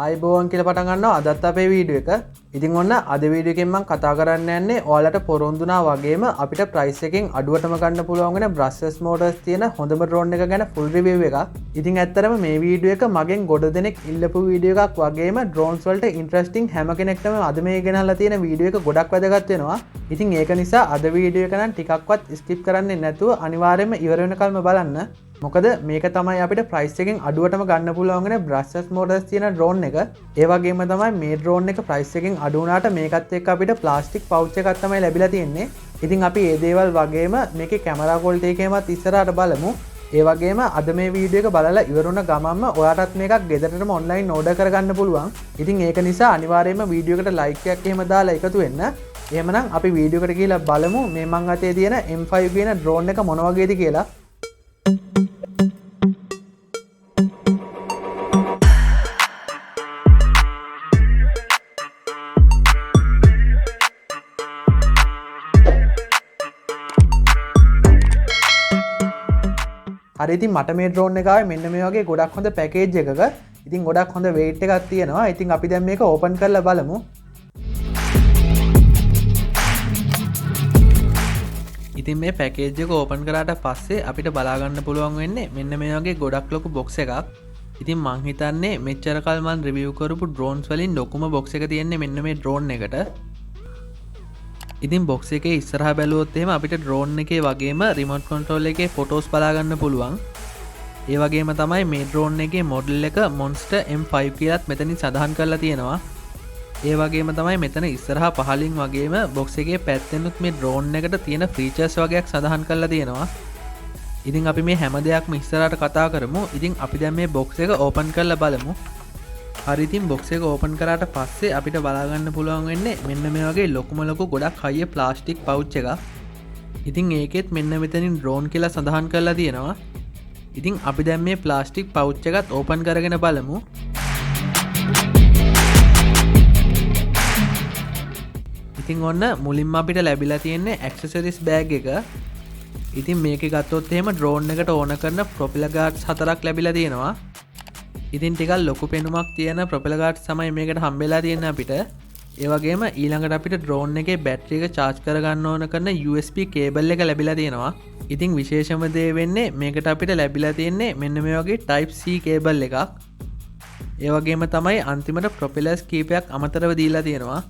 ආයුබෝවන් කියලා පටන් ගන්නවා අදත් අපේ වීඩියෝ එක. ඉතින් ඔන්න අද වීඩියෝ එකෙන් මම කතා කරන්න යන්නේ ඔයාලට පොරොන්දු වුණා වගේම අපිට ප්‍රයිස් එකෙන් අඩුවටම ගන්න පුළුවන් වෙන බ්‍රෂ්ලස් මෝටර්ස් තියෙන හොඳම ඩ්‍රෝන් එක ගැන ෆුල් රිවිව් එකක්. ඉතින් ඇත්තටම මේ වීඩියෝ එක මගෙන් ගොඩ දෙනෙක් ඉල්ලපු වීඩියෝ එකක් වගේම ඩ්‍රෝන්ස් වලට ඉන්ට්‍රෙස්ටිං හැම කෙනෙක්ටම අද මේ ගෙනල්ලා තියෙන වීඩියෝ එක ගොඩක් වැදගත් වෙනවා. ඉතින් ඒක නිසා අද වීඩියෝ එක නම් ටිකක්වත් ස්කිප් කරන්නේ නැතුව අනිවාර්යයෙන්ම ඉවර වෙනකල්ම බලන්න. මොකද මේක තමයි අපිට ප්‍රයිස් එකෙන් අඩුවටම ගන්න පුළුවන් වෙන බ්‍රෂ්ලස් මෝටර්ස් තියෙන ඩ්‍රෝන් එක. ඒ වගේම තමයි මේ ඩ්‍රෝන් එක ප්‍රයිස් එකෙන් අඩු වුණාට මේකත් එක්ක අපිට ප්ලාස්ටික් පවුච් එකක් තමයි ලැබිලා තියෙන්නේ. ඉතින් අපි මේ දේවල් වගේම මේකේ කැමරා ක්වොලිටි එකේමත් ඉස්සරහට බලමු. ඒ වගේම අද මේ වීඩියෝ එක බලලා ඉවර වුණ ගමන්ම ඔයාටත් මේකක් ගෙදරටම ඔන්ලයින් ඕඩර් කරගන්න පුළුවන්. ඉතින් ඒක නිසා අනිවාර්යයෙන්ම වීඩියෝ එකට ලයික් එකක් එහෙම දාලා එකතු වෙන්න. එහෙමනම් අපි වීඩියෝ එකට ගිහිල්ලා බලමු මේ මං අතේ තියෙන M5 කියන ඩ්‍රෝන් එක මොන වගේද කියලා. හරි, ඉතින් මට මේ ඩ්‍රෝන් එක ආවේ මෙන්න මේ වගේ ගොඩක් හොඳ පැකේජ් එකක. ඉතින් ගොඩක් හොඳ වේට් එකක් තියෙනවා. ඉතින් අපි දැන් මේක ඕපන් කරලා බලමු. ඉතින් මේ පැකේජ් එක ඕපන් කරාට පස්සේ අපිට බලා ගන්න පුළුවන් වෙන්නේ මෙන්න මේ වගේ ගොඩක් ලොකු බොක්ස් එකක්. ඉතින් මං හිතන්නේ මෙච්චර කල් මං රිවිව් කරපු ඩ්‍රෝන්ස් වලින් ලොකුම බොක්ස් එක තියෙන්නේ මෙන්න මේ ඩ්‍රෝන් එකට. ඉතින් බොක්ස් එකේ ඉස්සරහා බැලුවොත් එහෙම අපිට ඩ්‍රෝන් එකේ වගේම රිමෝට් කන්ට්‍රෝල් එකේ ෆොටෝස් බලා ගන්න පුළුවන්. ඒ වගේම තමයි මේ ඩ්‍රෝන් එකේ මොඩල් එක Monster M5 කියලාත් මෙතනින් සඳහන් කරලා තියෙනවා. ඒ වගේම තමයි මෙතන ඉස්සරහා පහලින් වගේම බොක්ස් එකේ පැත්තෙනුත් මේ ඩ්‍රෝන් එකට තියෙන ෆීචර්ස් වගේක් සඳහන් කරලා තියෙනවා. ඉතින් අපි මේ හැම දෙයක්ම ඉස්සරහට කතා කරමු. ඉතින් අපි දැන් මේ බොක්ස් එක ඕපන් කරලා බලමු. හරි, ඉතින් බොක්ස් එක ඕපන් කරාට පස්සේ අපිට බලා ගන්න පුළුවන් වෙන්නේ මෙන්න මේ වගේ ලොකුම ලොකු ගොඩක් හයිය ප්ලාස්ටික් පවුච් එකක්. ඉතින් ඒකෙත් මෙන්න මෙතනින් ඩ්‍රෝන් කියලා සඳහන් කරලා තියෙනවා. ඉතින් අපි දැන් මේ ප්ලාස්ටික් පවුච් එකත් ඕපන් කරගෙන බලමු. ඉතින් ඔන්න මුලින්ම අපිට ලැබිලා තියෙන්නේ ඇක්සසරිස් බෑග් එක. ඉතින් මේකේ ගත්තොත් එහෙම ඩ්‍රෝන් එකට ඕන කරන ප්‍රොපෙලර් ගාඩ්ස් හතරක් ලැබිලා තියෙනවා. ඉතින් ටිකක් ලොකු පෙනුමක් තියෙන ප්‍රොපෙලර් ගාඩ්ස් තමයි මේකට හම්බෙලා තියෙන්නේ අපිට. ඒ වගේම ඊළඟට අපිට ඩ්‍රෝන් එකේ බැටරි එක චාර්ජ් කරගන්න ඕන කරන USB cable එක ලැබිලා තියෙනවා. ඉතින් විශේෂම දේ වෙන්නේ මේකට අපිට ලැබිලා තියෙන්නේ මෙන්න මේ වගේ Type C cable එකක්. ඒ වගේම තමයි අන්තිමට ප්‍රොපෙලර්ස් කීපයක් අමතරව දීලා තියෙනවා.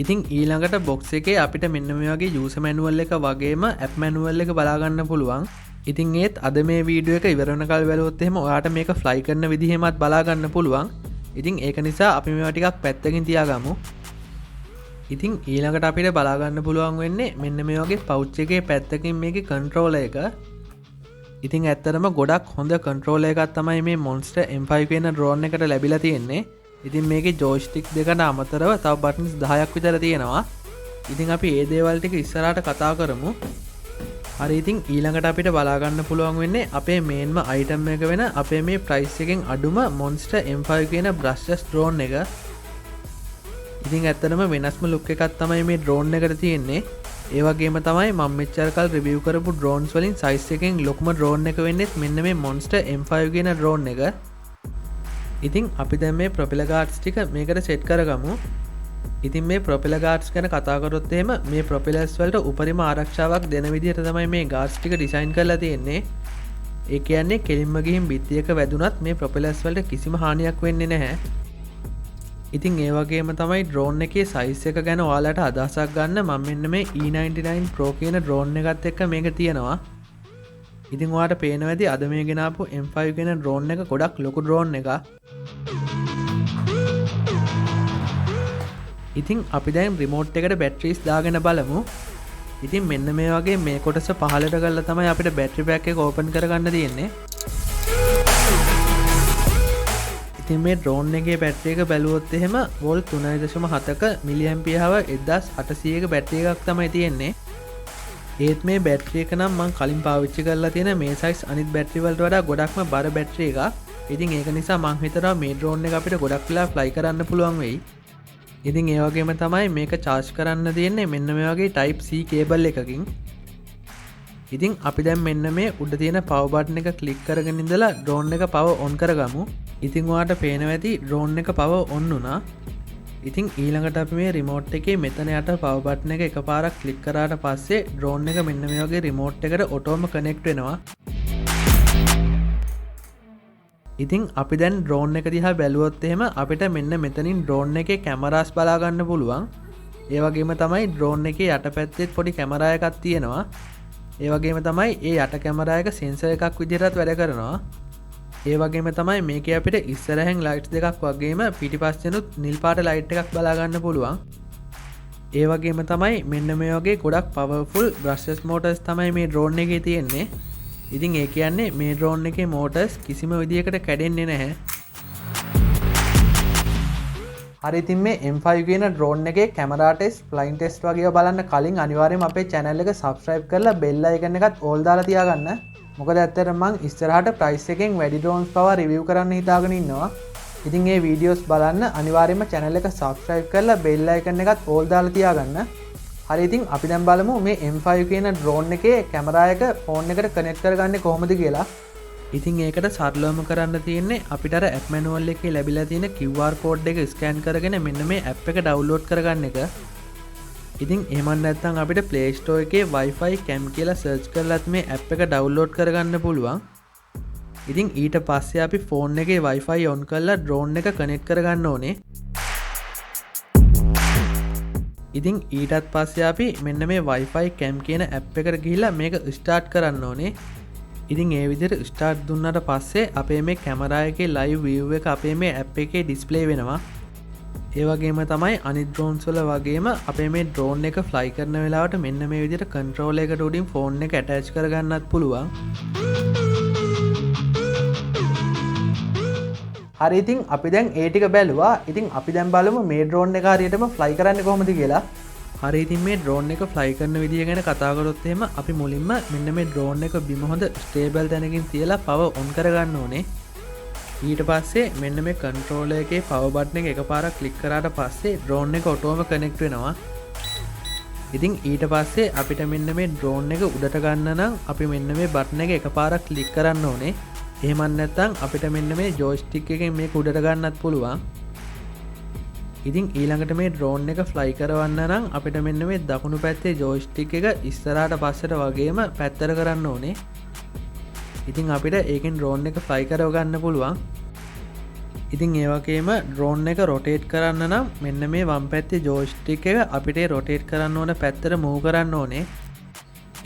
ඉතින් ඊළඟට බොක්ස් එකේ අපිට මෙන්න මේ වගේ යූසර් මැනුවල් එක වගේම ඇප් මැනුවල් එක බලා ගන්න පුළුවන්. ඉතින් ඒත් අද මේ වීඩියෝ එක ඉවර වෙනකල් බැලුවොත් එහෙම ඔයාට මේක ෆ්ලයි කරන විදිහෙමත් බලා ගන්න පුළුවන්. ඉතින් ඒක නිසා අපි මේවා ටිකක් පැත්තකින් තියාගමු. ඉතින් ඊළඟට අපිට බලා ගන්න පුළුවන් වෙන්නේ මෙන්න මේ වගේ පවුච් එකේ පැත්තකින් මේකේ කන්ට්‍රෝලර් එක. ඉතින් ඇත්තටම ගොඩක් හොඳ කන්ට්‍රෝලර් එකක් තමයි මේ Monster M5 කියන ඩ්‍රෝන් එකට ලැබිලා තියෙන්නේ. ඉතින් මේකේ ජොයිස්ටික් දෙකට අමතරව තව බටන්ස් 10ක් විතර තියෙනවා. ඉතින් අපි ඒ දේවල් ටික ඉස්සරහට කතා කරමු. හරි, ඉතින් ඊළඟට අපිට බලා ගන්න පුළුවන් වෙන්නේ අපේ මේන්ම අයිටම් එක වෙන අපේ මේ ප්‍රයිස් එකෙන් අඩුම Monster M5 කියන බ්‍රෂ්ලස් ඩ්‍රෝන් එක. ඉතින් ඇත්තටම වෙනස්ම ලුක් එකක් තමයි මේ ඩ්‍රෝන් එකට තියෙන්නේ. ඒ වගේම තමයි මම මෙච්චර කල් රිවිව් කරපු ඩ්‍රෝන්ස් වලින් සයිස් එකෙන් ලොකුම ඩ්‍රෝන් එක වෙන්නේත් මෙන්න මේ Monster M5 කියන ඩ්‍රෝන් එක. ඉතින් අපි දැන් මේ ප්‍රොපෙලර් ගාඩ්ස් ටික මේකට සෙට් කරගමු. ඉතින් මේ ප්‍රොපෙලර් ගාඩ්ස් ගැන කතා කරොත් එහෙම මේ ප්‍රොපෙලර්ස් වලට උපරිම ආරක්ෂාවක් දෙන විදිහට තමයි මේ ගාඩ්ස් ටික ඩිසයින් කරලා තියෙන්නේ. ඒ කියන්නේ කෙලින්ම ගිහින් බිත්තියක වැදුනත් මේ ප්‍රොපෙලර්ස් වලට කිසිම හානියක් වෙන්නේ නැහැ. ඉතින් ඒ වගේම තමයි ඩ්‍රෝන් එකේ සයිස් එක ගැන ඔයාලට අදහසක් ගන්න මම මෙන්න මේ E99 Pro කියන ඩ්‍රෝන් එකත් එක්ක මේක තියෙනවා. ඉතින් ඔයාලට පේනවා ඇති අද මේ ගෙනාපු M5 කියන ඩ්‍රෝන් එක ගොඩක් ලොකු ඩ්‍රෝන් එකක්. ඉතින් අපි දැන් රිමෝට් එකට බැටරිස් දාගෙන බලමු. ඉතින් මෙන්න මේ වගේ මේ කොටස පහළට කරලා තමයි අපිට බැටරි පැක් එක ඕපන් කරගන්න තියෙන්නේ. ඉතින් මේ ඩ්‍රෝන් එකේ බැටරි එක බැලුවොත් එහෙම වෝල්ට් තුනයි දශම හතක මිලි ඇම්පියර් හවර් එක්දාස් අටසීයක බැටරි එකක් තමයි තියෙන්නේ. ඒත් මේ බැටරි එක නම් මං කලින් පාවිච්චි කරලා තියෙන මේ සයිස් අනිත් බැටරි වලට වඩා ගොඩක්ම බර බැටරි එකක්. ඉතින් ඒක නිසා මං හිතනවා මේ ඩ්‍රෝන් එක අපිට ගොඩක් වෙලා ෆ්ලයි කරන්න පුළුවන් වෙයි. ඉතින් ඒ වගේම තමයි මේක චාර්ජ් කරන්න තියෙන්නේ මෙන්න මේ වගේ Type C cable එකකින්. ඉතින් අපි දැන් මෙන්න මේ උඩ තියෙන පවර් බටන් එක ක්ලික් කරගෙන ඉඳලා ඩ්‍රෝන් එක පවර් ඔන් කරගමු. ඉතින් ඔයාට පේනවා ඇති ඩ්‍රෝන් එක පවර් ඔන් වුණා. ඉතින් ඊළඟට අපි මේ රිමෝට් එකේ මෙතන යට පවර් බටන් එක එකපාරක් ක්ලික් කරාට පස්සේ ඩ්‍රෝන් එක මෙන්න මේ වගේ රිමෝට් එකට ඔටෝම කනෙක්ට් වෙනවා. ඉතින් අපි දැන් ඩ්‍රෝන් එක දිහා බැලුවොත් එහෙම අපිට මෙන්න මෙතනින් ඩ්‍රෝන් එකේ කැමරාස් බලා ගන්න පුළුවන්. ඒ වගේම තමයි ඩ්‍රෝන් එකේ යට පැත්තෙත් පොඩි කැමරා එකක් තියෙනවා. ඒ වගේම තමයි ඒ යට කැමරා එක සෙන්සර් එකක් විදිහටත් වැඩ කරනවා. ඒ වගේම තමයි මේකේ අපිට ඉස්සරහෙන් ලයිට්ස් දෙකක් වගේම පිටිපස්සෙනුත් නිල් පාට ලයිට් එකක් බලා ගන්න පුළුවන්. ඒ වගේම තමයි මෙන්න මේ වගේ ගොඩක් පවර්ෆුල් බ්‍රෂ්ලස් මෝටර්ස් තමයි මේ ඩ්‍රෝන් එකේ තියෙන්නේ. ඉතින් ඒ කියන්නේ මේ ඩ්‍රෝන් එකේ මෝටර්ස් කිසිම විදියකට කැඩෙන්නේ නැහැ. හරි, ඉතින් මේ M5 කියන ඩ්‍රෝන් එකේ කැමරා ටෙස්ට්, ෆ්ලයින් ටෙස්ට් වගේ ඒවා බලන්න කලින් අනිවාර්යයෙන්ම අපේ චැනල් එක සබ්ස්ක්‍රයිබ් කරලා බෙල් අයිකන් එකත් ඕල් දාලා තියාගන්න. මොකද ඇත්තටම මං ඉස්සරහට ප්‍රයිස් එකෙන් වැඩි ඩ්‍රෝන්ස් පවා රිවිව් කරන්න හිතාගෙන ඉන්නවා. ඉතින් ඒ වීඩියෝස් බලන්න අනිවාර්යයෙන්ම චැනල් එක සබ්ස්ක්‍රයිබ් කරලා බෙල් අයිකන් එකත් ඕල් දාලා තියාගන්න. හරි, ඉතින් අපි දැන් බලමු මේ M5 කියන ඩ්‍රෝන් එකේ කැමරා එක ෆෝන් එකට කනෙක්ට් කරගන්නේ කොහොමද කියලා. ඉතින් ඒකට සරලවම කරන්න තියෙන්නේ අපිට අර ඇප් මැනුවල් එකේ ලැබිලා තියෙන QR code එක ස්කෑන් කරගෙන මෙන්න මේ ඇප් එක ඩවුන්ලෝඩ් කරගන්න එක. ඉතින් එහෙම නැත්නම් අපිට Play Store එකේ Wi-Fi cam කියලා සර්ච් කරලත් මේ ඇප් එක ඩවුන්ලෝඩ් කරගන්න පුළුවන්. ඉතින් ඊට පස්සේ අපි ෆෝන් එකේ Wi-Fi on කරලා ඩ්‍රෝන් එක කනෙක්ට් කරගන්න ඕනේ. ඉතින් ඊටත් පස්සේ අපි මෙන්න මේ Wi-Fi cam කියන ඇප් එකට ගිහිල්ලා මේක ස්ටාර්ට් කරන්න ඕනේ. ඉතින් ඒ විදිහට ස්ටාර්ට් දුන්නාට පස්සේ අපේ මේ කැමරා එකේ ලයිව් වීව් එක අපේ මේ ඇප් එකේ ඩිස්ප්ලේ වෙනවා. ඒ වගේම තමයි අනිත් ඩ්‍රෝන්ස් වල වගේම අපේ මේ ඩ්‍රෝන් එක ෆ්ලයි කරන වෙලාවට මෙන්න මේ විදිහට කන්ට්‍රෝල් එකට උඩින් ෆෝන් එක ඇටච් කරගන්නත් පුළුවන්. හරි, ඉතින් අපි දැන් ඒ ටික බැලුවා. ඉතින් අපි දැන් බලමු මේ ඩ්‍රෝන් එක හරියටම ෆ්ලයි කරන්නේ කොහොමද කියලා. හරි, ඉතින් මේ ඩ්‍රෝන් එක ෆ්ලයි කරන විදිය ගැන කතා කරොත් එහෙම අපි මුලින්ම මෙන්න මේ ඩ්‍රෝන් එක බිම හොඳ ස්ටේබල් තැනකින් තියලා පවර් ඔන් කරගන්න ඕනේ. ඊට පස්සේ මෙන්න මේ කන්ට්‍රෝලර් එකේ පවර් බටන් එක එකපාරක් ක්ලික් කරාට පස්සේ ඩ්‍රෝන් එක ඔටෝම කනෙක්ට් වෙනවා. ඉතින් ඊට පස්සේ අපිට මෙන්න මේ ඩ්‍රෝන් එක උඩට ගන්න නම් අපි මෙන්න මේ බටන් එක එකපාරක් ක්ලික් කරන්න ඕනේ. එහෙම නැත්නම් අපිට මෙන්න මේ ජොයිස්ටික් එකෙන් මේක උඩට ගන්නත් පුළුවන්. ඉතින් ඊළඟට මේ ඩ්‍රෝන් එක ෆ්ලයි කරවන්න නම් අපිට මෙන්න මේ දකුණු පැත්තේ ජොයිස්ටික් එක ඉස්සරහට පස්සට වගේම පැත්තට කරන්න ඕනේ. ඉතින් අපිට ඒකෙන් ඩ්‍රෝන් එක ෆ්ලයි කරව ගන්න පුළුවන්. ඉතින් ඒ වගේම ඩ්‍රෝන් එක රොටේට් කරන්න නම් මෙන්න මේ වම් පැත්තේ ජොයිස්ටික් එක අපිට රොටේට් කරන්න ඕන පැත්තට මූව් කරන්න ඕනේ.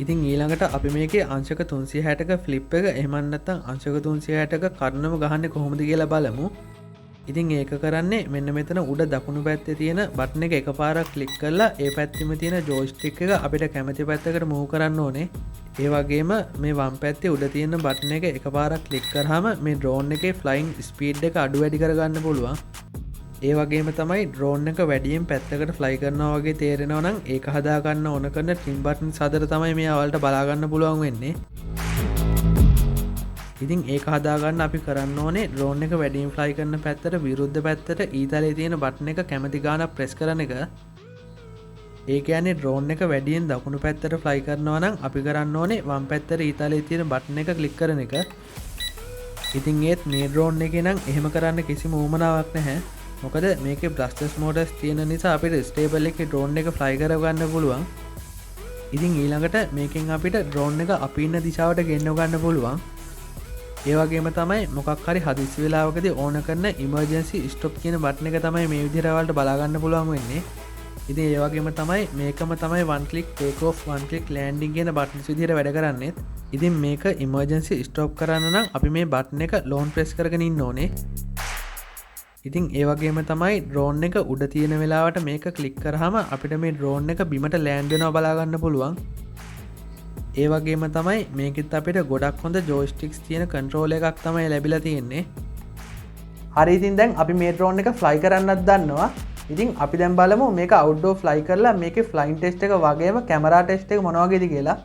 ඉතින් ඊළඟට අපි මේකේ අංශක 360ක ෆ්ලිප් එක එහෙම නැත්නම් අංශක 360ක කරනම ගහන්නේ කොහොමද කියලා බලමු. ඉතින් ඒක කරන්නේ මෙන්න මෙතන උඩ දකුණු පැත්තේ තියෙන බටන් එක එකපාරක් ක්ලික් කරලා ඒ පැත්තෙම තියෙන ජොයිස්ටික් එක අපිට කැමති පැත්තකට මූව් කරන්න ඕනේ. ඒ වගේම මේ වම් පැත්තේ උඩ තියෙන බටන් එක එකපාරක් ක්ලික් කරාම මේ ඩ්‍රෝන් එකේ ෆ්ලයින් ස්පීඩ් එක අඩු වැඩි කරගන්න පුළුවන්. ඒ වගේම තමයි ඩ්‍රෝන් එක වැඩියෙන් පැත්තකට ෆ්ලයි කරනවා වගේ තේරෙනවා නම් ඒක හදාගන්න ඕන කරන ට්‍රිම් බටන් හතර තමයි මේ ඔයාලට බලා ගන්න පුළුවන් වෙන්නේ. ඉතින් ඒක හදාගන්න අපි කරන්න ඕනේ ඩ්‍රෝන් එක වැඩියෙන් ෆ්ලයි කරන පැත්තට විරුද්ධ පැත්තට ඊතලයේ තියෙන බටන් එක කැමති ගානක් ප්‍රෙස් කරන එක. ඒ කියන්නේ ඩ්‍රෝන් එක වැඩියෙන් දකුණු පැත්තට ෆ්ලයි කරනවා නම් අපි කරන්න ඕනේ වම් පැත්තට ඊතලයේ තියෙන බටන් එක ක්ලික් කරන එක. ඉතින් ඒත් මේ ඩ්‍රෝන් එකේ නම් එහෙම කරන්න කිසිම උවමනාවක් නැහැ. මොකද මේකේ බ්‍රෂ්ලස් මෝටර්ස් තියෙන නිසා අපිට ස්ටේබල් එකේ ඩ්‍රෝන් එක ෆ්ලයි කරගන්න පුළුවන්. ඉතින් ඊළඟට මේකෙන් අපිට ඩ්‍රෝන් එක අපි ඉන්න දිශාවට ගෙන්නව ගන්න පුළුවන්. ඒ වගේම තමයි මොකක් හරි හදිසි වෙලාවකදී ඕන කරන ඉමර්ජන්සි ස්ටොප් කියන බටන් එක තමයි මේ විදිහට ඔයාලට බලා ගන්න පුළුවන් වෙන්නේ. ඉතින් ඒ වගේම තමයි මේකම තමයි one click take off, one click landing කියන බටන්ස් විදිහට වැඩ කරන්නේත්. ඉතින් මේක ඉමර්ජන්සි ස්ටොප් කරන්න නම් අපි මේ බටන් එක ලෝන් ප්‍රෙස් කරගෙන ඉන්න ඕනේ. ඉතින් ඒ වගේම තමයි ඩ්‍රෝන් එක උඩ තියෙන වෙලාවට මේක ක්ලික් කරාම අපිට මේ ඩ්‍රෝන් එක බිමට ලෑන්ඩ් වෙනවා බලා ගන්න පුළුවන්. ඒ වගේම තමයි මේකෙත් අපිට ගොඩක් හොඳ ජොයිස්ටික්ස් තියෙන කන්ට්‍රෝල් එකක් තමයි ලැබිලා තියෙන්නේ. හරි, ඉතින් දැන් අපි මේ ඩ්‍රෝන් එක ෆ්ලයි කරන්නත් දන්නවා. ඉතින් අපි දැන් බලමු මේක අවුට්ඩෝර් ෆ්ලයි කරලා මේකේ ෆ්ලයින් ටෙස්ට් එක වගේම කැමරා ටෙස්ට් එක මොන වගේද කියලා.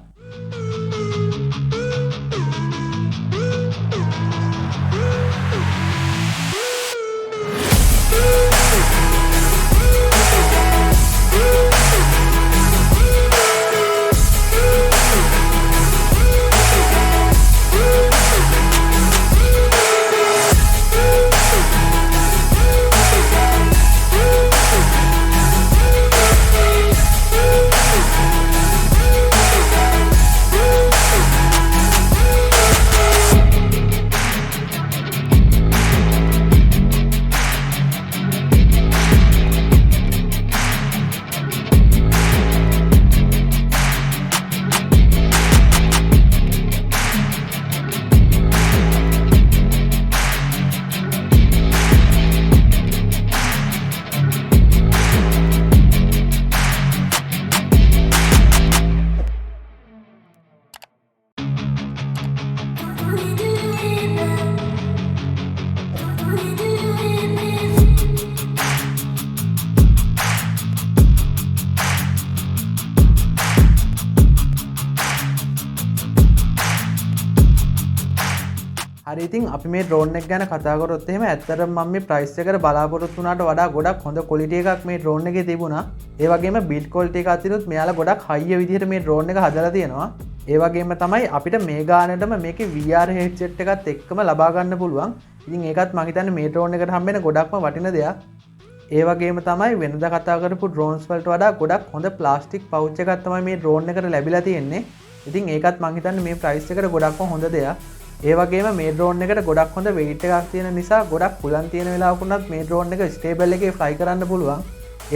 හරි, ඉතින් අපි මේ ඩ්‍රෝන් එක ගැන කතා කරොත් එහෙම ඇත්තටම මම මේ ප්‍රයිස් එකට බලාපොරොත්තු වුණාට වඩා ගොඩක් හොඳ ක්වොලිටි එකක් මේ ඩ්‍රෝන් එකේ තිබුණා. ඒ වගේම බිල්ඩ් ක්වොලිටි එක අතිනුත් මෙයාලා ගොඩක් හයිය විදිහට මේ ඩ්‍රෝන් එක හදලා තියෙනවා. ඒ වගේම තමයි අපිට මේ ගානටම මේකේ VR headset එකත් එක්කම ලබා ගන්න පුළුවන්. ඉතින් ඒකත් මං හිතන්නේ මේ ඩ්‍රෝන් එකට හම්බෙන ගොඩක්ම වටින දෙයක්. ඒ වගේම තමයි වෙනදා කතා කරපු ඩ්‍රෝන්ස් වලට වඩා ගොඩක් හොඳ ප්ලාස්ටික් පවුච් එකක් තමයි මේ ඩ්‍රෝන් එකට ලැබිලා තියෙන්නේ. ඉතින් ඒකත් මං හිතන්නේ මේ ප්‍රයිස් එකට ගොඩක්ම හොඳ දෙයක්. ඒ වගේම මේ ඩ්‍රෝන් එකට ගොඩක් හොඳ වෙයිට් එකක් තියෙන නිසා ගොඩක් හුලං තියෙන වෙලාවක වුණත් මේ ඩ්‍රෝන් එක ස්ටේබල් එකේ ෆ්ලයි කරන්න පුළුවන්.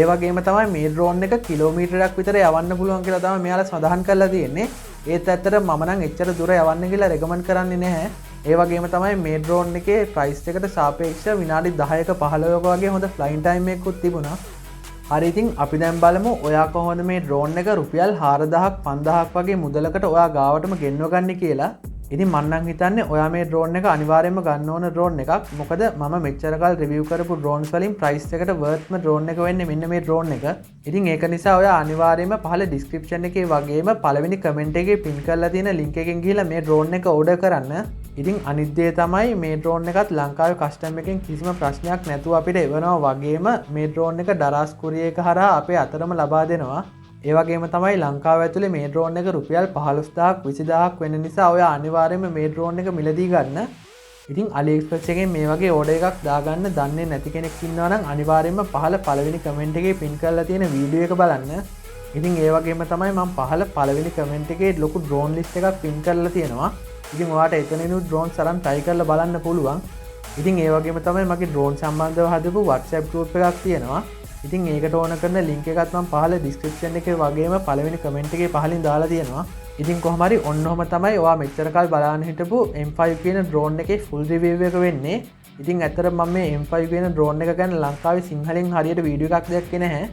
ඒ වගේම තමයි මේ ඩ්‍රෝන් එක කිලෝමීටරයක් විතර යවන්න පුළුවන් කියලා තමයි මෙයාලා සඳහන් කරලා තියෙන්නේ. ඒත් ඇත්තට මම නම් එච්චර දුර යවන්න කියලා රෙකමන්ඩ් කරන්නේ නැහැ. ඒ වගේම තමයි මේ ඩ්‍රෝන් එකේ ප්‍රයිස් එකට සාපේක්ෂව විනාඩි 10ක 15ක වගේ හොඳ ෆ්ලයින් ටයිම් එකකුත් තිබුණා. හරි, ඉතින් අපි දැන් බලමු ඔයා කොහොමද මේ ඩ්‍රෝන් එක රුපියල් 4000ක් 5000ක් වගේ මුදලකට ඔයා ගාවටම ගෙන්ව ගන්නේ කියලා. ඉතින් මං නම් හිතන්නේ ඔයා මේ ඩ්‍රෝන් එක අනිවාර්යයෙන්ම ගන්න ඕන ඩ්‍රෝන් එකක්. මොකද මම මෙච්චර කල් රිවිව් කරපු ඩ්‍රෝන්ස් වලින් ප්‍රයිස් එකට වර්ත්ම ඩ්‍රෝන් එක වෙන්නේ මෙන්න මේ ඩ්‍රෝන් එක. ඉතින් ඒක නිසා ඔයා අනිවාර්යයෙන්ම පහළ ඩිස්ක්‍රිප්ෂන් එකේ වගේම පළවෙනි කමෙන්ට් එකේ පින් කරලා තියෙන ලින්ක් එකෙන් ගිහිල්ලා මේ ඩ්‍රෝන් එක ඕඩර් කරන්න. ඉතින් අනිත් දේ තමයි මේ ඩ්‍රෝන් එකත් ලංකාවේ කස්ටම් එකෙන් කිසිම ප්‍රශ්නයක් නැතුව අපිට එවනවා වගේම මේ ඩ්‍රෝන් එක ඩරාස් කුරියර් එක හරහා අපේ අතරම ලබා දෙනවා. ඒ වගේම තමයි ලංකාව ඇතුලේ මේ ඩ්‍රෝන් එක රුපියල් 15000ක් 20000ක් වෙන නිසා ඔයා අනිවාර්යයෙන්ම මේ ඩ්‍රෝන් එක මිලදී ගන්න. ඉතින් AliExpress එකෙන් මේ වගේ ඕඩර් එකක් දාගන්න දන්නේ නැති කෙනෙක් ඉන්නවා නම් අනිවාර්යයෙන්ම පහළ පළවෙනි කමෙන්ට් එකේ පින් කරලා තියෙන වීඩියෝ එක බලන්න. ඉතින් ඒ වගේම තමයි මම පහළ පළවෙනි කමෙන්ට් එකේ ලොකු ඩ්‍රෝන් ලිස්ට් එකක් පින් කරලා තියෙනවා. ඉතින් ඔයාට එතනිනුත් ඩ්‍රෝන් අරන් try කරලා බලන්න පුළුවන්. ඉතින් ඒ වගේම තමයි මගේ ඩ්‍රෝන් සම්බන්ධව හදපු WhatsApp group එකක් තියෙනවා. ඉතින් ඒකට ඕන කරන ලින්ක් එකත් මම පහළ ඩිස්ක්‍රිප්ෂන් එකේ වගේම පළවෙනි කමෙන්ට් එකේ පහළින් දාලා තියෙනවා. ඉතින් කොහොම හරි ඔන්න ඔහොම තමයි ඔයා මෙච්චර කල් බලාගෙන හිටපු M5 කියන ඩ්‍රෝන් එකේ ෆුල් රිවිව් එක වෙන්නේ. ඉතින් ඇත්තටම මම මේ M5 කියන ඩ්‍රෝන් එක ගැන ලංකාවේ සිංහලෙන් හරියට වීඩියෝ එකක් දැක්කේ නැහැ.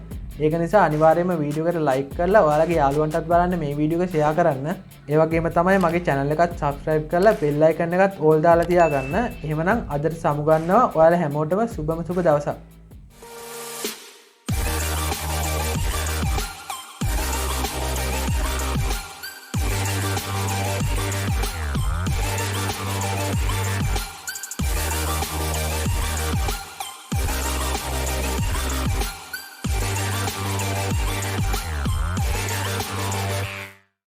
ඒක නිසා අනිවාර්යයෙන්ම වීඩියෝ එකට ලයික් කරලා ඔයාලගේ යාළුවන්ටත් බලන්න මේ වීඩියෝ එක ෂෙයා කරන්න. ඒ වගේම තමයි මගේ channel එකත් subscribe කරලා bell icon එකත් all දාලා තියාගන්න. එහෙමනම් අදට සමුගන්නවා. ඔයාලා හැමෝටම සුබම සුබ දවසක්.